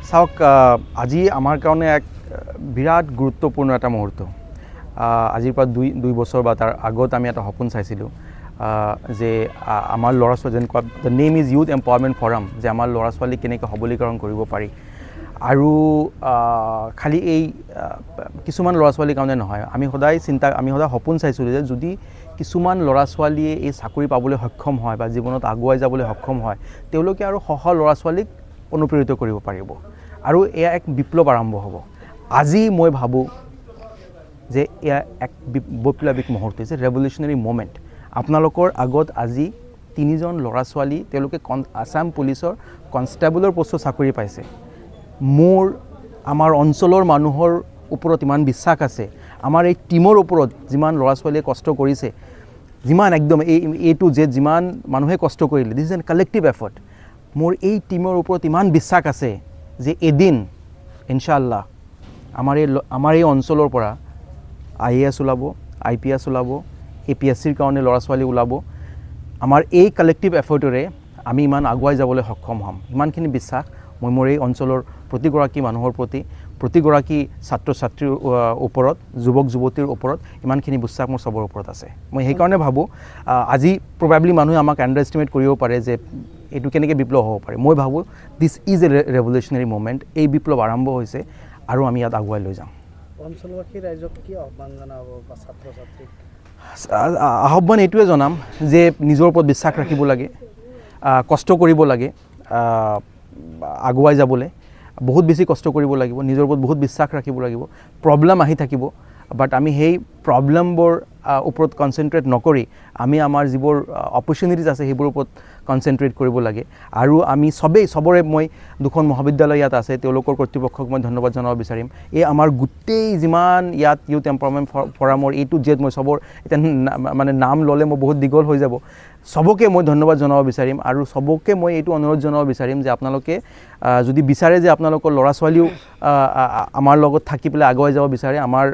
চাওক, আজি আমাৰ কাৰণে এক বিৰাট গুৰুত্বপূৰ্ণ এটা মুহূৰ্ত। আজিৰ পৰা দুই বছৰ বা তাৰ আগত আমি এটা সপোন চাইছিলোঁ যে আমাৰ ল'ৰা ছোৱালী, যেনেকুৱা the name is Youth Empowerment Forum, যে আমাৰ ল'ৰা ছোৱালীক কেনেকৈ সবলীকৰণ কৰিব পাৰি। আৰু খালী এই কিছুমান ল'ৰা ছোৱালীৰ কাৰণে নহয়, আমি সদায় সপোন চাইছিলোঁ যে যদি কিছুমান ল'ৰা ছোৱালীয়ে এই চাকৰি পাবলৈ সক্ষম হয় বা জীৱনত আগুৱাই যাবলৈ সক্ষম হয়, তেওঁলোকে আৰু শ শ ল'ৰা ছোৱালীক অনুপ্ৰেৰিত কৰিব পাৰিব আৰু এয়া এক বিপ্লৱ আৰম্ভ হ'ব। আজি মই ভাবোঁ যে এয়া এক বৈপ্লৱিক মুহূৰ্ত হৈছে, ৰেভলিউচনেৰী মুমেণ্ট। আপোনালোকৰ আগত আজি তিনিজন ল'ৰা ছোৱালী, তেওঁলোকে আছাম পুলিচৰ কনষ্টেবলৰ পষ্টত চাকৰি পাইছে। আমাৰ অঞ্চলৰ মানুহৰ ওপৰত ইমান বিশ্বাস আছে, আমাৰ এই টীমৰ ওপৰত যিমান ল'ৰা ছোৱালীয়ে কষ্ট কৰিছে, যিমান একদম এই এ টু জেড যিমান মানুহে কষ্ট কৰিলে, this is an collective effort. মোৰ এই টীমৰ ওপৰত ইমান বিশ্বাস আছে যে এদিন ইনশাআল্লাহ আমাৰ এই অঞ্চলৰ পৰা I A S ওলাব, আই পি এছ ওলাব, এ পি এছ চিৰ কাৰণে ল'ৰা ছোৱালী ওলাব। আমাৰ এই কালেক্টিভ এফৰ্টেৰে আমি ইমান আগুৱাই যাবলৈ সক্ষম হ'ম। ইমানখিনি বিশ্বাস মই মোৰ এই অঞ্চলৰ প্ৰতিগৰাকী মানুহৰ প্ৰতি, প্ৰতিগৰাকী ছাত্ৰ ছাত্ৰীৰ ওপৰত, যুৱক যুৱতীৰ ওপৰত ইমানখিনি বিশ্বাস মোৰ চবৰ ওপৰত আছে। মই সেইকাৰণে ভাবোঁ, আজি প্ৰবাবলি মানুহে আমাক আণ্ডাৰ এষ্টিমেট কৰিব পাৰে যে এইটো কেনেকৈ বিপ্লৱ হ'ব পাৰে। মই ভাবোঁ this is a revolutionary movement. এই বিপ্লৱ আৰম্ভ হৈছে আৰু আমি ইয়াত আগুৱাই লৈ যাম। অঞ্চলবাসী ৰাইজক কি আহ্বান জনাব বা ছাত্ৰ ছাত্ৰীক? আহ্বান এইটোৱে জনাম যে নিজৰ ওপৰত বিশ্বাস ৰাখিব লাগে, কষ্ট কৰিব লাগে, আগুৱাই যাবলৈ বহুত বেছি কষ্ট কৰিব লাগিব, নিজৰ ওপৰত বহুত বিশ্বাস ৰাখিব লাগিব। প্ৰব্লেম আহি থাকিব, বাট আমি সেই প্ৰব্লেমবোৰ ওপৰত কনচেনট্ৰেট নকৰি আমি আমাৰ যিবোৰ অপৰচুনিটিজ আছে সেইবোৰৰ ওপৰত কনচেনট্ৰেট কৰিব লাগে। আৰু আমি চবৰে, মই দুখন মহাবিদ্যালয় ইয়াত আছে, তেওঁলোকৰ কৰ্তৃপক্ষক মই ধন্যবাদ জনাব বিচাৰিম। এই আমাৰ গোটেই যিমান ইয়াত youth empowerment ফৰামৰ A to Z, মই চবৰ এতিয়া মানে নাম ল'লে মই বহুত দীঘল হৈ যাব, চবকে মই ধন্যবাদ জনাব বিচাৰিম। আৰু চবকে মই এইটো অনুৰোধ জনাব বিচাৰিম যে আপোনালোকে যদি বিচাৰে যে আপোনালোকৰ ল'ৰা ছোৱালীও আমাৰ লগত থাকি পেলাই আগুৱাই যাব বিচাৰে, আমাৰ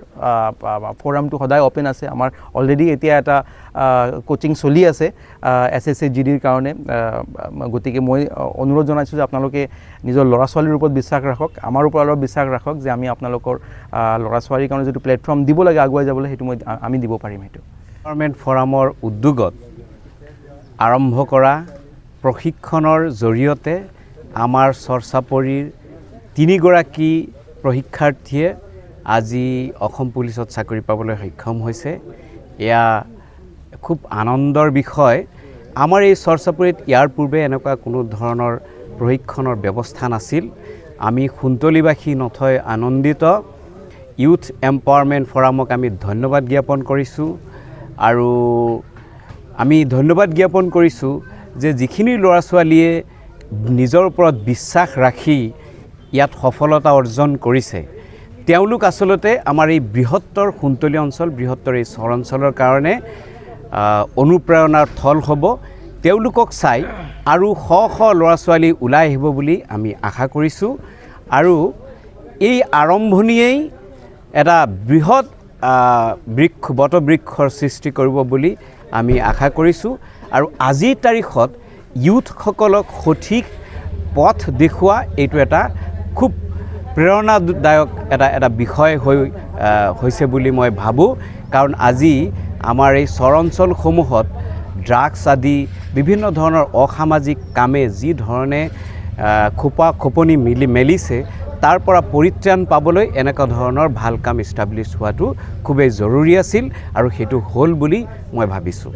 ফৰামটো সদায় অ'পেন আছে। আমাৰ অলৰেডি এতিয়া এটা কোচিং চলি আছে এছ এছ চি জি ডিৰ কাৰণে। গতিকে মই অনুৰোধ জনাইছোঁ যে আপোনালোকে নিজৰ ল'ৰা ছোৱালীৰ ওপৰত বিশ্বাস ৰাখক, আমাৰ ওপৰত অলপ বিশ্বাস ৰাখক যে আমি আপোনালোকৰ ল'ৰা ছোৱালীৰ কাৰণে যিটো প্লেটফৰ্ম দিব লাগে আগুৱাই যাবলৈ, সেইটো আমি দিব পাৰিম। সেইটো এম্পাৱাৰমেণ্ট ফৰামৰ উদ্যোগত আৰম্ভ কৰা প্ৰশিক্ষণৰ জৰিয়তে আমাৰ চৰচাপৰিৰ তিনিগৰাকী প্ৰশিক্ষাৰ্থীয়ে আজি অসম পুলিচত চাকৰি পাবলৈ সক্ষম হৈছে। এয়া খুব আনন্দৰ বিষয়। আমাৰ এই চৰচাপৰিত ইয়াৰ পূৰ্বে এনেকুৱা কোনো ধৰণৰ প্ৰশিক্ষণৰ ব্যৱস্থা নাছিল। আমি সোণতলীবাসী নথৈ আনন্দিত। ইউথ এম্পাৱাৰমেণ্ট ফৰামক আমি ধন্যবাদ জ্ঞাপন কৰিছোঁ আৰু আমি ধন্যবাদ জ্ঞাপন কৰিছোঁ যে যিখিনি ল'ৰা ছোৱালীয়ে নিজৰ ওপৰত বিশ্বাস ৰাখি ইয়াত সফলতা অৰ্জন কৰিছে, তেওঁলোক আচলতে আমাৰ এই বৃহত্তৰ সোণতলী অঞ্চল, বৃহত্তৰ এই চৰ অঞ্চলৰ কাৰণে অনুপ্ৰেৰণাৰ থল হ'ব। তেওঁলোকক চাই আৰু শ শ ল'ৰা ছোৱালী ওলাই আহিব বুলি আমি আশা কৰিছোঁ। আৰু এই আৰম্ভণিয়েই এটা বৃহৎ বটবৃক্ষৰ সৃষ্টি কৰিব বুলি আমি আশা কৰিছোঁ। আৰু আজিৰ তাৰিখত ইউথসকলক সঠিক পথ দেখুওৱা এইটো এটা খুব প্ৰেৰণাদায়ক এটা বিষয় হৈছে বুলি মই ভাবোঁ। কাৰণ আজি আমাৰ এই চৰ অঞ্চলসমূহত ড্ৰাগছ আদি বিভিন্ন ধৰণৰ অসামাজিক কামে যি ধৰণে খোপা খোপনি মেলিছে, তাৰ পৰা পৰিত্ৰাণ পাবলৈ এনেকুৱা ধৰণৰ ভাল কাম ইষ্টাব্লিছ হোৱাটো খুবেই জৰুৰী আছিল আৰু সেইটো হ'ল বুলি মই ভাবিছোঁ।